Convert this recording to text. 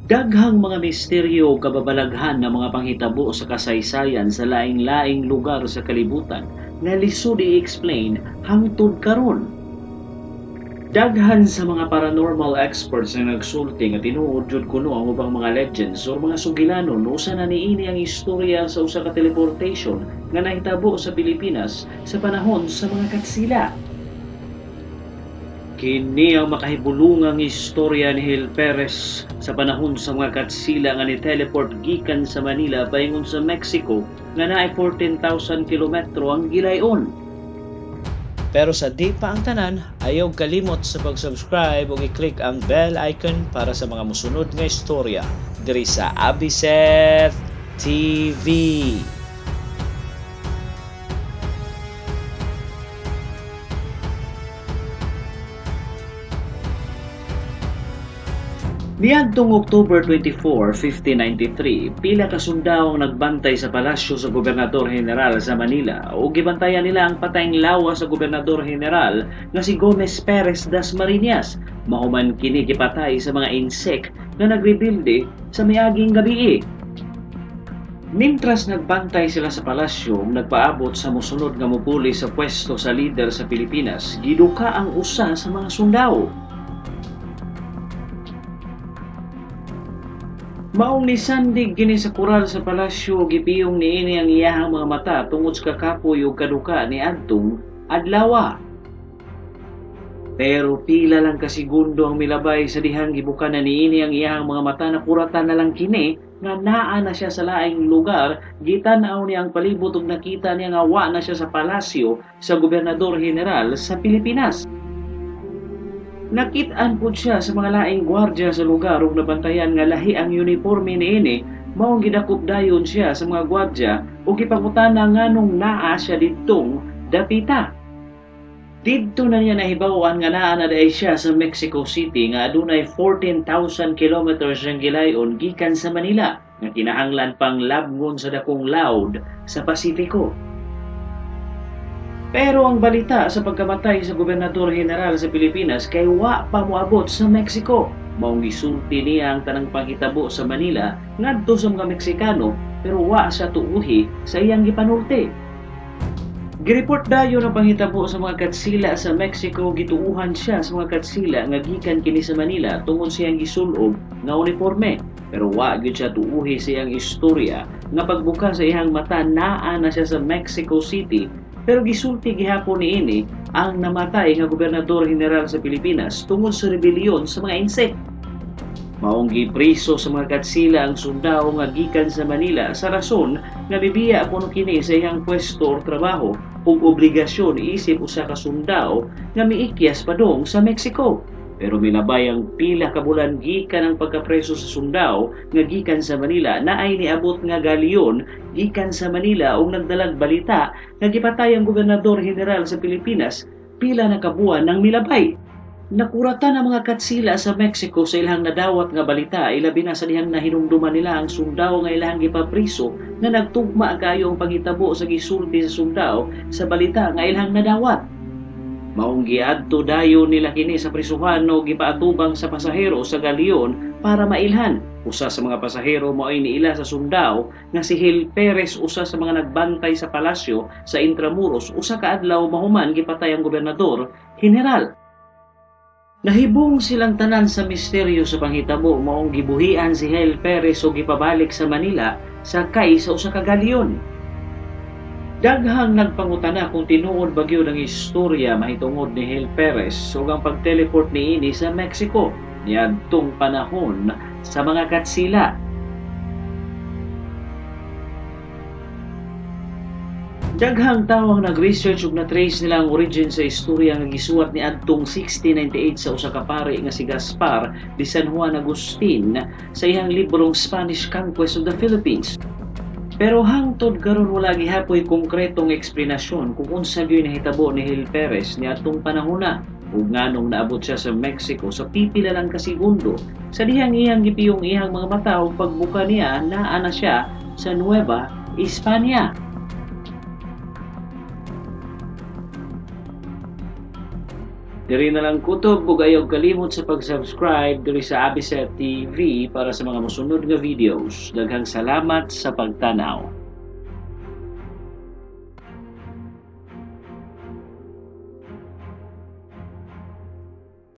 Daghang mga misteryo ug kababalaghan nga mga panghitabo sa kasaysayan sa laing-laing lugar sa kalibutan nga lisod i-explain hangtod karon. Daghan sa mga paranormal experts nga nagsulti nga tinuod jud kuno ang ubang mga legends or mga sugilanon usa na niini ang istorya sa usa ka teleportation nga nahitabo sa Pilipinas sa panahon sa mga Katsila. Kini ang makahibulungang istorya ni Gil Perez sa panahon sa mga Katsila nga ni-teleport gikan sa Manila paingon sa Mexico nga naay 14,000 kilometro ang gilayon. Pero sa di pa ang tanan, ayaw kalimot sa pag-subscribe ug i-click ang bell icon para sa mga mosunod nga istorya diri sa Abiseth TV. Niadtong October 24, 1593, pila ka sundao ang nagbantay sa palasyo sa Gobernador General sa Manila ug gibantayan nila ang patayng lawas sa Gobernador General nga si Gomez Perez das Marinas. Mahuman kini gipatay sa mga insek nga nagrebelde sa miaging gabii. Mintras nagbantay sila sa palasyo, nagpaabot sa mosunod nga mopuli sa pwesto sa lider sa Pilipinas, giduka ang usa sa mga sundao. Maong nisandig kini sa kural sa palasyo, gipiyong niini ang iyahang mga mata tungod sa kakapoy ug kaduka ni adtong adlawa. Pero pila lang ka segundo ang milabay sa dihang gibuka na niini ang iyahang mga mata, nakuratan na lang kini nga naa na siya sa laing lugar. Gitan-aw niya ang palibot ug nakita niya nga wa na siya sa palasyo sa Gobernador General sa Pilipinas. Nakit-an pud siya sa mga laing gwardiya sa lugar ug nabantayan nga lahi ang uniforme niini, maong gidakop dayon siya sa mga gwardiya ug gipangutana nganong naa siya didtong dapita. Didto na niya nahibaw-an nga naa na diay siya sa Mexico City nga adunay 14,000 kilometers ang gilayon gikan sa Manila nga kinahanglan pang labngon sa dakong lawd sa Pasifiko. Pero ang balita sa pagkamatay sa Gobernador General sa Pilipinas kay wa pa moabot sa Mexico. Maong gisulti niya ang tanang panghitabo sa Manila ngadto sa mga Meksikano, pero wa siya tuuhi sa iyang gipanulti. Gireport dayon ang panghitabo sa mga Katsila sa Mexico, gituuhan siya sa mga Katsila nga gikan kini sa Manila tungod sa iyang gisulob nga uniforme. Pero wa gyud siya tuuhi sa iyang istorya nga pagbuka sa iyang mata naa na siya sa Mexico City. Pero gisulti gihapon niini ang namatay nga Gobernador General sa Pilipinas tungod sa rebelyon sa mga insect. Maong gipriso sa mga Katsila ang sundao nga gikan sa Manila sa rason nga bibiya kuno kini sa iyang pwesto or trabaho ug obligasyon isip usa ka sundao nga miikyas padung sa Mexico. Pero milabay ang pila ka bulan gikan ang pagkapreso sa sundao nga gikan sa Manila na ay niabot nga galyon gikan sa Manila ug nagdalag balita nga gipatay ang Gobernador General sa Pilipinas pila na kabuan ng milabay. Nakuratan ang mga Katsila sa Mexico sa ilang nadawat nga balita, ilabi na sa dihang nahinumduman nila ang sundao nga ilang gipapriso nga nagtugma kayo ang panghitabo sa gisulti sa sundao sa balita nga ilang nadawat. Maong giadto dayon nila kini sa prisuhan o gipaatubang sa pasahero sa galyon para mailhan. Usa sa mga pasahero mao'y niila sa sundao nga si Gil Perez, usa sa mga nagbantay sa palasyo sa Intramuros, usa ka adlaw mahuman gipatay ang Gobernador General. Nahibong silang tanan sa misteryo sa panghitabo, maong gibuhian si Gil Perez o gipabalik sa Manila sakay sa usa ka galyon. Daghang nagpangutana kung tinuod ba gyud ang istorya mahitungod ni Gil Perez ug ang pag-teleport niini sa Mexico niadtong panahon sa mga Katsila. Daghang tawo ang nag-research ug na-trace nila ang origin sa istorya nga gisuwat ni adtong 1698 sa usa ka pari nga si Gaspar de San Juan Agustin sa iyang librong Spanish Conquest of the Philippines. Pero hangtod karon wala gihapoy konkretong eksplanasyon kung unsa gyud nahitabo ni Gil Perez niadtong panahona ug nganong naabot siya sa Mexico sa pipila lang ka segundo sa dihang iyang gipiyong iyang mga mata ug pagbuka niya naa na siya sa Nueva España. Diri na lang, kutob, ug ayaw kalimot sa pag-subscribe diri sa Abiset TV para sa mga mosunod nga videos. Daghang salamat sa pagtanaw.